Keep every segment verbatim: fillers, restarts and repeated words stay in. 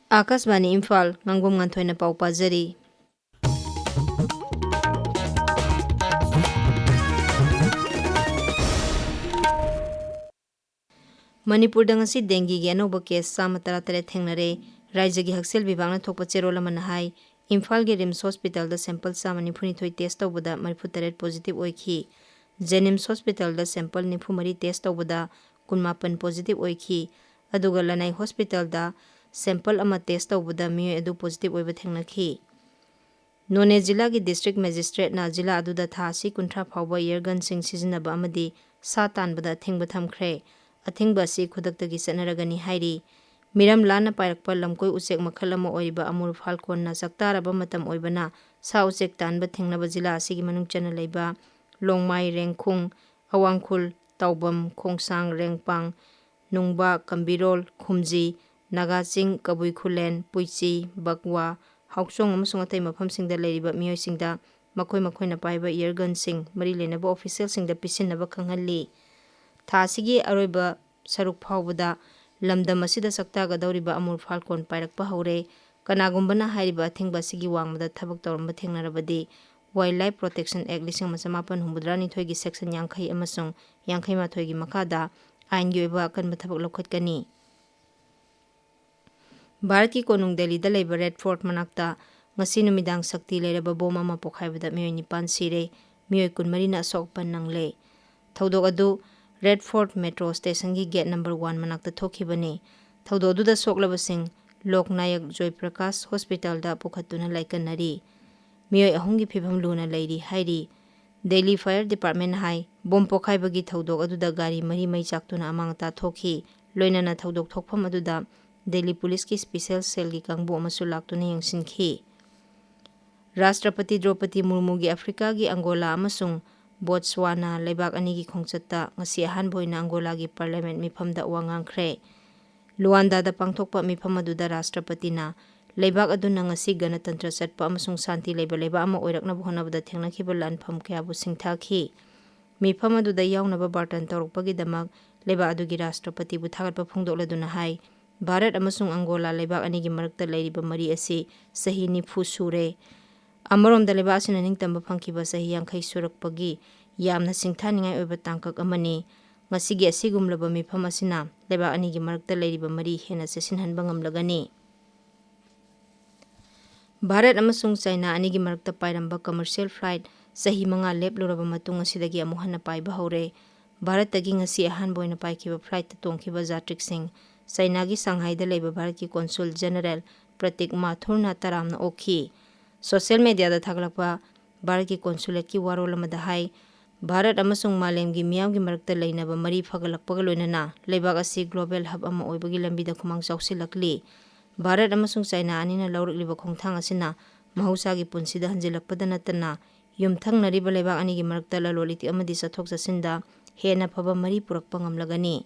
ꯑꯥꯀꯥꯁꯕꯥꯅꯤ ꯏꯝꯐꯥꯜ, ꯉꯥꯡꯕꯝ ꯉꯥꯟꯊꯣꯏꯅ ꯄꯥꯎ ꯄꯥꯖꯔꯤ꯫ ꯃꯅꯤꯄꯨꯔꯗ ꯉꯁꯤ ꯗꯦꯡꯒꯤꯒꯤ ꯑꯅꯧꯕ ꯀꯦꯁ ꯆꯥꯝꯃ ꯇꯔꯥꯇꯔꯦꯠ ꯊꯦꯡꯅꯔꯦ꯫ ꯔꯥꯏꯖ꯭ꯌꯒꯤ ꯍꯛꯁꯦꯜ ꯕꯤꯚꯥꯒꯅ ꯊꯣꯛꯄ ꯆꯦꯔꯣꯜ ꯑꯃꯅ ꯍꯥꯏ, ꯏꯝꯐꯥꯜꯒꯤ ꯔꯤꯝꯁ ꯍꯣꯁꯄꯤꯇꯥꯜꯗ ꯁꯦꯝꯄꯜ ꯆꯥꯝꯃ ꯅꯤꯐꯨꯅꯤꯊꯣꯏ ꯇꯦꯁ ꯇꯧꯕꯗ ꯃꯔꯤꯐꯨꯇꯔꯦꯠ ꯄꯣꯖꯤꯇꯤꯚ ꯑꯣꯏꯈꯤ꯫ ꯖꯦꯅꯤꯝꯁ ꯍꯣꯁꯄꯤꯇꯥꯜꯗ ꯁꯦꯝꯄꯜ ꯅꯤꯐꯨꯃꯔꯤ ꯇꯦꯁ ꯇꯧꯕꯗ ꯀꯨꯟꯃꯥꯄꯟ ꯄꯣꯖꯤꯇꯤꯚ ꯑꯣꯏꯈꯤ꯫ ꯑꯗꯨꯒ ꯂꯅꯥꯏ ꯍꯣꯁꯄꯤꯇꯥꯜꯗ ꯁꯦꯝꯄꯜ ꯑꯃ ꯇꯦꯁ ꯇꯧꯕꯗ ꯃꯤꯑꯣꯏ ꯑꯗꯨ ꯄꯣꯖꯤꯇꯤꯚ ꯑꯣꯏꯕ ꯊꯦꯡꯅꯈꯤ꯫ ꯅꯣꯅꯦ ꯖꯤꯂꯥꯒꯤ ꯗꯤꯁꯇ꯭ꯔꯤꯛ ꯃꯦꯖꯤꯁꯇ꯭ꯔꯦꯠꯅ ꯖꯤꯂꯥ ꯑꯗꯨꯗ ꯊꯥ ꯑꯁꯤ ꯀꯨꯟꯊ꯭ꯔꯥ ꯐꯥꯎꯕ ꯏꯌꯔ ꯒꯟꯁꯤꯡ ꯁꯤꯖꯤꯟꯅꯕ ꯑꯃꯗꯤ ꯁꯥ ꯇꯥꯟꯕꯗ ꯑꯊꯤꯡꯕ ꯊꯝꯈ꯭ꯔꯦ꯫ ꯑꯊꯤꯡꯕ ꯑꯁꯤ ꯈꯨꯗꯛꯇꯒꯤ ꯆꯠꯅꯔꯒꯅꯤ ꯍꯥꯏꯔꯤ꯫ ꯃꯤꯔꯝ ꯂꯥꯟꯅ ꯄꯥꯏꯔꯛꯄ ꯂꯝꯀꯣꯏ ꯎꯆꯦꯛ ꯃꯈꯜ ꯑꯃ ꯑꯣꯏꯔꯤꯕ ꯑꯃꯨꯔ ꯐꯥꯜꯀꯣꯟꯅ ꯆꯥꯛꯇꯥꯔꯕ ꯃꯇꯝ ꯑꯣꯏꯕꯅ ꯁꯥ ꯎꯆꯦꯛ ꯇꯥꯟꯕ ꯊꯤꯡꯅꯕ ꯖꯤꯂꯥ ꯑꯁꯤꯒꯤ ꯃꯅꯨꯡ ꯆꯟꯅ ꯂꯩꯕ ꯂꯣꯡꯃꯥꯏ, ꯔꯦꯡꯈꯨꯡ, ꯑꯋꯥꯡꯈꯨꯜ, ꯇꯥꯎꯕꯝ, ꯈꯣꯡꯁꯥꯡ, ꯔꯦꯡꯄꯥꯡ, ꯅꯨꯡꯕ, ꯀꯝꯕꯤꯔꯣꯜ, ꯈꯨꯝꯖꯤ, ꯅꯥꯒꯥꯆꯤꯡ, ꯀꯕꯨꯏ ꯈꯨꯂꯦꯟ, ꯄꯨꯏꯆꯤ, ꯕꯛꯋꯥ, ꯍꯥꯎꯆꯣꯡ ꯑꯃꯁꯨꯡ ꯑꯇꯩ ꯃꯐꯝꯁꯤꯡꯗ ꯂꯩꯔꯤꯕ ꯃꯤꯑꯣꯏꯁꯤꯡꯗ ꯃꯈꯣꯏ ꯃꯈꯣꯏꯅ ꯄꯥꯏꯕ ꯏꯌꯔ ꯒꯟꯁꯤꯡ ꯃꯔꯤ ꯂꯩꯅꯕ ꯑꯣꯐꯤꯁꯤꯌꯦꯜꯁꯤꯡꯗ ꯄꯤꯁꯤꯟꯅꯕ ꯈꯪꯍꯜꯂꯤ꯫ ꯊꯥ ꯑꯁꯤꯒꯤ ꯑꯔꯣꯏꯕ ꯁꯔꯨꯛ ꯐꯥꯎꯕꯗ ꯂꯝꯗꯝ ꯑꯁꯤꯗ ꯆꯥꯛꯇꯥꯒꯗꯧꯔꯤꯕ ꯑꯃꯨꯔ ꯐꯥꯜꯀꯣꯟ ꯄꯥꯏꯔꯛꯄ ꯍꯧꯔꯦ꯫ ꯀꯅꯥꯒꯨꯝꯕꯅ ꯍꯥꯏꯔꯤꯕ ꯑꯊꯤꯡꯕ ꯑꯁꯤꯒꯤ ꯋꯥꯡꯃꯗ ꯊꯕꯛ ꯇꯧꯔꯝꯕ ꯊꯦꯡꯅꯔꯕꯗꯤ Wildlife Protection Act ꯂꯤꯁꯤꯡ ꯑꯃ ꯆꯃꯥꯄꯟ ꯍꯨꯝꯐꯨꯇꯔꯥꯅꯤꯊꯣꯏꯒꯤ ꯁꯦꯛꯁꯟ ꯌꯥꯡꯈꯩ ꯑꯃꯁꯨꯡ ꯌꯥꯡꯈꯩ ꯃꯥꯊꯣꯏꯒꯤ ꯃꯈꯥꯗ ꯑꯥꯏꯟꯒꯤ ꯑꯣꯏꯕ ꯑꯀꯟꯕ ꯊꯕꯛ ꯂꯧꯈꯠꯀꯅꯤ꯫ ꯚꯥꯔꯠꯀꯤ ꯀꯣꯅꯨꯡ ꯗꯦꯜꯂꯤꯗ ꯂꯩꯕ ꯔꯦꯗ ꯐꯣꯔꯠ ꯃꯅꯥꯛꯇ ꯉꯁꯤ ꯅꯨꯃꯤꯗꯥꯡ ꯁꯛꯇꯤ ꯂꯩꯔꯕ ꯕꯣꯝ ꯑꯃ ꯄꯣꯈꯥꯏꯕꯗ ꯃꯤꯑꯣꯏ ꯅꯤꯄꯥꯟ ꯁꯤꯔꯦ, ꯃꯤꯑꯣꯏ ꯀꯨꯟꯃꯔꯤꯅ ꯑꯁꯣꯛ ꯑꯄꯟ ꯅꯪꯂꯦ꯫ ꯊꯧꯗꯣꯛ ꯑꯗꯨ ꯔꯦꯗ ꯐꯣꯔꯠ ꯃꯦꯇ꯭ꯔꯣ ꯁ꯭ꯇꯦꯁꯟꯒꯤ ꯒꯦꯠ ꯅꯝꯕꯔ ꯋꯥꯟ ꯃꯅꯥꯛꯇ ꯊꯣꯛꯈꯤꯕꯅꯤ꯫ ꯊꯧꯗꯣꯛ ꯑꯗꯨꯗ ꯁꯣꯛꯂꯕꯁꯤꯡ ꯂꯣꯛ ꯅꯥꯌꯛ ꯖꯣꯏ ꯄ꯭ꯔꯀꯥꯁ ꯍꯣꯁꯄꯤꯇꯥꯜꯗ ꯄꯨꯈꯠꯇꯨꯅ ꯂꯥꯏꯀꯠꯅꯔꯤ꯫ ꯃꯤꯑꯣꯏ ꯑꯍꯨꯝꯒꯤ ꯐꯤꯕꯝ ꯂꯨꯅ ꯂꯩꯔꯤ ꯍꯥꯏꯔꯤ꯫ ꯗꯦꯜꯂꯤ ꯐꯥꯌꯔ ꯗꯤꯄꯥꯔꯠꯃꯦꯟꯅ ꯍꯥꯏ, ꯕꯣꯝ ꯄꯣꯈꯥꯏꯕꯒꯤ ꯊꯧꯗꯣꯛ ꯑꯗꯨꯗ ꯒꯥꯔꯤ ꯃꯔꯤ ꯃꯩ ꯆꯥꯛꯇꯨꯅ ꯑꯃꯥꯡ ꯑꯇꯥ ꯊꯣꯛꯈꯤ꯫ ꯂꯣꯏꯅꯅ ꯊꯧꯗꯣꯛ ꯊꯣꯛꯐꯝ ꯑꯗꯨꯗ ꯗꯦꯜꯂꯤ ꯄꯨꯂꯤꯁꯀꯤ ꯁ꯭ꯄꯤꯁꯦꯜ ꯁꯦꯜꯒꯤ ꯀꯥꯡꯕꯨ ꯑꯃꯁꯨ ꯂꯥꯛꯇꯨꯅ ꯌꯦꯡꯁꯤꯟꯈꯤ꯫ ꯔꯥꯁꯇ꯭ꯔꯄꯇꯤ ꯗ꯭ꯔꯧꯄꯗꯤ ꯃꯨꯔꯃꯨꯒꯤ ꯑꯐ꯭ꯔꯤꯀꯥꯒꯤ ꯑꯪꯒꯣꯂꯥ ꯑꯃꯁꯨꯡ ꯕꯣꯠꯁ꯭ꯋꯥꯅꯥ ꯂꯩꯕꯥꯛ ꯑꯅꯤꯒꯤ ꯈꯣꯡꯆꯠꯇ ꯉꯁꯤ ꯑꯍꯥꯟꯕ ꯑꯣꯏꯅ ꯑꯪꯒꯣꯂꯥꯒꯤ ꯄꯥꯔꯂꯤꯌꯥꯃꯦꯟꯠ ꯃꯤꯐꯝꯗ ꯋꯥ ꯉꯥꯡꯈ꯭ꯔꯦ꯫ ꯂꯨꯋꯥꯟꯗꯥꯗ ꯄꯥꯡꯊꯣꯛꯄ ꯃꯤꯐꯝ ꯑꯗꯨꯗ ꯔꯥꯁꯇ꯭ꯔꯄꯇꯤꯅ ꯂꯩꯕꯥꯛ ꯑꯗꯨꯅ ꯉꯁꯤ ꯒꯅꯇꯟꯇ꯭ꯔ ꯆꯠꯄ ꯑꯃꯁꯨꯡ ꯁꯥꯟꯇꯤ ꯂꯩꯕ ꯂꯩꯕꯥꯛ ꯑꯃ ꯑꯣꯏꯔꯛꯅꯕ ꯍꯣꯠꯅꯕꯗ ꯊꯦꯡꯅꯈꯤꯕ ꯂꯥꯟꯐꯝ ꯀꯌꯥꯕꯨ ꯁꯤꯡꯊꯥꯈꯤ꯫ ꯃꯤꯐꯝ ꯑꯗꯨꯗ ꯌꯥꯎꯅꯕ ꯕꯥꯔꯇꯟ ꯇꯧꯔꯛꯄꯒꯤꯗꯃꯛ ꯂꯩꯕꯥꯛ ꯑꯗꯨꯒꯤ ꯔꯥꯁꯇ꯭ꯔꯄꯇꯤꯕꯨ ꯊꯥꯒꯠꯄ ꯐꯣꯡꯗꯣꯛꯂꯗꯨꯅ ꯍꯥꯏ, ꯚꯥꯔꯠ ꯑꯃꯁꯨꯡ ꯑꯪꯒꯣꯂꯥ ꯂꯩꯕꯥꯛ ꯑꯅꯤꯒꯤ ꯃꯔꯛꯇ ꯂꯩꯔꯤꯕ ꯃꯔꯤ ꯑꯁꯤ ꯆꯍꯤ ꯅꯤꯐꯨ ꯁꯨꯔꯦ꯫ ꯑꯃꯔꯣꯝꯗ, ꯂꯩꯕꯥꯛ ꯑꯁꯤꯅ ꯅꯤꯡꯇꯝꯕ ꯐꯪꯈꯤꯕ ꯆꯍꯤ ꯌꯥꯡꯈꯩ ꯁꯨꯔꯛꯄꯒꯤ ꯌꯥꯝꯅ ꯁꯤꯡꯊꯥꯅꯤꯡꯉꯥꯏ ꯑꯣꯏꯕ ꯇꯥꯡꯀꯛ ꯑꯃꯅꯤ꯫ ꯉꯁꯤꯒꯤ ꯑꯁꯤꯒꯨꯝꯂꯕ ꯃꯤꯐꯝ ꯑꯁꯤꯅ ꯂꯩꯕꯥꯛ ꯑꯅꯤꯒꯤ ꯃꯔꯛꯇ ꯂꯩꯔꯤꯕ ꯃꯔꯤ ꯍꯦꯟꯅ ꯆꯦꯠꯁꯤꯟꯍꯟꯕ ꯉꯝꯂꯒꯅꯤ꯫ ꯚꯥꯔꯠ ꯑꯃꯁꯨꯡ ꯆꯥꯏꯅꯥ ꯑꯅꯤꯒꯤ ꯃꯔꯛꯇ ꯄꯥꯏꯔꯝꯕ commercial flight ꯆꯍꯤ ꯃꯉꯥ ꯂꯦꯞꯂꯨꯔꯕ ꯃꯇꯨꯡ ꯑꯁꯤꯗꯒꯤ ꯑꯃꯨꯛ ꯍꯟꯅ ꯄꯥꯏꯕ ꯍꯧꯔꯦ꯫ ꯚꯥꯔꯠꯇꯒꯤ ꯉꯁꯤ ꯑꯍꯥꯟꯕ ꯑꯣꯏꯅ ꯄꯥꯏꯈꯤꯕ flightꯇ ꯇꯣꯡꯈꯤꯕ ꯖꯥꯇ꯭ꯔꯤꯛꯁꯤꯡ ꯆꯥꯏꯅꯥꯒꯤ ꯁꯪꯍꯥꯏꯗ ꯂꯩꯕ ꯚꯥꯔꯠꯀꯤ consul general ꯄ꯭ꯔꯇꯤꯛ ꯃꯥꯊꯨꯔꯅ ꯇꯔꯥꯝꯅ ꯑꯣꯛꯈꯤ꯫ Social mediaꯗ ꯊꯥꯒꯠꯂꯛꯄ ꯚꯥꯔꯠꯀꯤ consulateꯀꯤ ꯋꯥꯔꯣꯜ ꯑꯃꯗ ꯍꯥꯏ, ꯚꯥꯔꯠ ꯑꯃꯁꯨꯡ ꯃꯥꯂꯦꯝꯒꯤ ꯃꯤꯌꯥꯝꯒꯤ ꯃꯔꯛꯇ ꯂꯩꯅꯕ ꯃꯔꯤ ꯐꯒꯠꯂꯛꯄꯒ ꯂꯣꯏꯅꯅ ꯂꯩꯕꯥꯛ ꯑꯁꯤ global hub ꯑꯃ ꯑꯣꯏꯕꯒꯤ ꯂꯝꯕꯤꯗ ꯈꯨꯃꯥꯡ ꯆꯥꯎꯁꯤꯜꯂꯛꯂꯤ꯫ ꯚꯥꯔꯠ ꯑꯃꯁꯨꯡ ꯆꯥꯏꯅꯥ ꯑꯅꯤꯅ ꯂꯧꯔꯛꯂꯤꯕ ꯈꯣꯡꯊꯥꯡ ꯑꯁꯤꯅ ꯃꯍꯧꯁꯥꯒꯤ ꯄꯨꯟꯁꯤꯗ ꯍꯟꯖꯤꯜꯂꯛꯄꯗ ꯅꯠꯇꯅ, ꯌꯨꯝꯊꯪꯅꯔꯤꯕ ꯂꯩꯕꯥꯛ ꯑꯅꯤꯒꯤ ꯃꯔꯛꯇ ꯂꯂꯣꯟ ꯏꯇꯤꯛ ꯑꯃꯗꯤ ꯆꯠꯊꯣꯛ ꯆꯠꯁꯤꯟꯗ ꯍꯦꯟꯅ ꯐꯕ ꯃꯔꯤ ꯄꯨꯔꯛꯄ ꯉꯝꯂꯒꯅꯤ꯫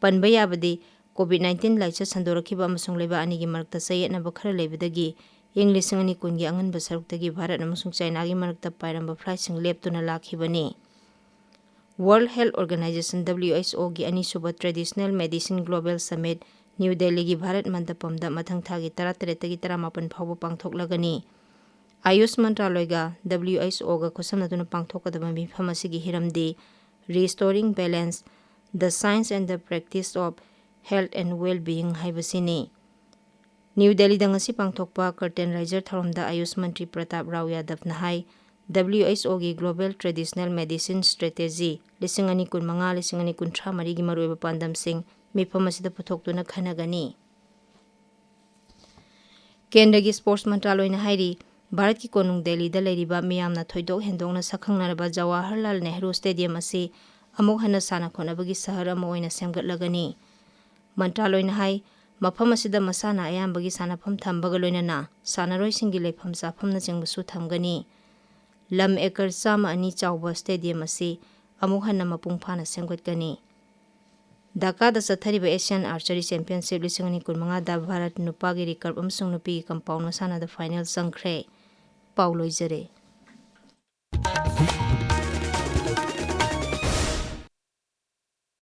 ꯄꯟꯕ ꯌꯥꯕꯗꯤ, COVID nineteen ꯂꯥꯏꯆꯠ ꯁꯟꯗꯣꯔꯛꯈꯤꯕ ꯑꯃꯁꯨꯡ ꯂꯩꯕꯥꯛ ꯑꯅꯤꯒꯤ ꯃꯔꯛꯇ ꯆꯌꯦꯠꯅꯕ ꯈꯔ ꯂꯩꯕꯗꯒꯤ ꯏꯪ ꯂꯤꯁꯤꯡ ꯑꯅꯤ ꯀꯨꯟꯒꯤ ꯑꯉꯟꯕ ꯁꯔꯨꯛꯇꯒꯤ ꯚꯥꯔꯠ ꯑꯃꯁꯨꯡ ꯆꯥꯏꯅꯥꯒꯤ ꯃꯔꯛꯇ ꯄꯥꯏꯔꯝꯕ flightꯁꯤꯡ ꯂꯦꯞꯇꯨꯅ ꯂꯥꯛꯈꯤꯕꯅꯤ꯫ World Health Organization, WHOꯒꯤ ꯑꯅꯤꯁꯨꯕ Traditional Medicine Global Summit new ꯗꯦꯜꯂꯤꯒꯤ ꯚꯥꯔꯠ ꯃꯟꯗꯄꯝꯗ ꯃꯊꯪ ꯊꯥꯒꯤ ꯇꯔꯥꯇꯔꯦꯠꯇꯒꯤ ꯇꯔꯥꯃꯥꯄꯟ ꯐꯥꯎꯕ ꯄꯥꯡꯊꯣꯛꯂꯒꯅꯤ꯫ ꯑꯌꯨꯁ ꯃꯟꯇ꯭ꯔꯥꯂꯣꯏꯒ WHOꯒ ꯈꯨꯠꯁꯝꯅꯗꯨꯅ ꯄꯥꯡꯊꯣꯛꯀꯗꯕ ꯃꯤꯐꯝ ꯑꯁꯤꯒꯤ ꯍꯤꯔꯝꯗꯤ Restoring Balance, the Science and the Practice of Health and Well-being ꯍꯥꯏꯕꯁꯤꯅꯤ꯫ ꯅ꯭ꯌꯨ ꯗꯦꯜꯂꯤꯗ ꯉꯁꯤ ꯄꯥꯡꯊꯣꯛꯄ curtain raiser ꯊꯧꯔꯝꯗ ꯑꯌꯨꯁ ꯃꯟꯇ꯭ꯔꯤ ꯄ꯭ꯔꯇꯥꯞ ꯔꯥꯎ ꯌꯥꯗꯕꯅ ꯍꯥꯏ, WHOꯒꯤ Global Traditional Medicine Strategy ꯂꯤꯁꯤꯡ ꯑꯅꯤ ꯀꯨꯟꯃꯉꯥ, ꯂꯤꯁꯤꯡ ꯑꯅꯤ ꯀꯨꯟꯊ꯭ꯔꯥ ꯃꯔꯤꯒꯤ ꯃꯔꯨꯑꯣꯏꯕ ꯄꯥꯟꯗꯝꯁꯤꯡ ꯃꯤꯐꯝ ꯑꯁꯤꯗ ꯄꯨꯊꯣꯛꯇꯨꯅ ꯈꯟꯅꯒꯅꯤ꯫ ꯀꯦꯟꯗ꯭ꯔꯒꯤ sports ꯃꯟꯇ꯭ꯔꯥꯂꯣꯏꯅ ꯍꯥꯏꯔꯤ, ꯚꯥꯔꯠꯀꯤ ꯀꯣꯅꯨꯡ ꯗꯦꯜꯂꯤꯗ ꯂꯩꯔꯤꯕ ꯃꯤꯌꯥꯝꯅ ꯊꯣꯏꯗꯣꯛ ꯍꯦꯟꯗꯣꯛꯅ ꯁꯛꯈꯪꯅꯔꯕ ꯖꯋꯥꯍꯔꯂꯥꯜ ꯅꯦꯍꯔꯨ Stadium ꯑꯁꯤ ꯑꯃꯨꯛ ꯍꯟꯅ ꯁꯥꯟꯅ ꯈꯣꯠꯅꯕꯒꯤ ꯁꯍꯔ ꯑꯃ ꯑꯣꯏꯅ ꯁꯦꯝꯒꯠꯂꯒꯅꯤ꯫ ꯃꯟꯇ꯭ꯔꯥꯂꯣꯏꯅ ꯍꯥꯏ, ꯃꯐꯝ ꯑꯁꯤꯗ ꯃꯁꯥꯟꯅ ꯑꯌꯥꯝꯕꯒꯤ ꯁꯥꯟꯅꯐꯝ ꯊꯝꯕꯒ ꯂꯣꯏꯅꯅ ꯁꯥꯟꯅꯔꯣꯏꯁꯤꯡꯒꯤ ꯂꯩꯐꯝ ꯆꯥꯐꯝꯅꯆꯤꯡꯕꯁꯨ ꯊꯝꯒꯅꯤ꯫ ꯂꯝ acre ꯆꯥꯝꯃ ꯑꯅꯤ ꯆꯥꯎꯕ stadium ꯑꯁꯤ ꯑꯃꯨꯛ ꯍꯟꯅ ꯃꯄꯨꯡ ꯐꯥꯅ ꯁꯦꯝꯒꯠꯀꯅꯤ꯫ ꯙꯥꯀꯥꯗ ꯆꯠꯊꯔꯤꯕ Asian Archery Championship ꯂꯤꯁꯤꯡ ꯑꯅꯤ ꯀꯨꯟꯃꯉꯥꯗ ꯚꯥꯔꯠ ꯅꯨꯄꯥꯒꯤ recurve ꯑꯃꯁꯨꯡ ꯅꯨꯄꯤꯒꯤ compound ꯃꯁꯥꯟꯅꯗ final ꯆꯪꯈ꯭ꯔꯦ꯫ ꯄꯥꯎ ꯂꯣꯏꯖꯔꯦ꯫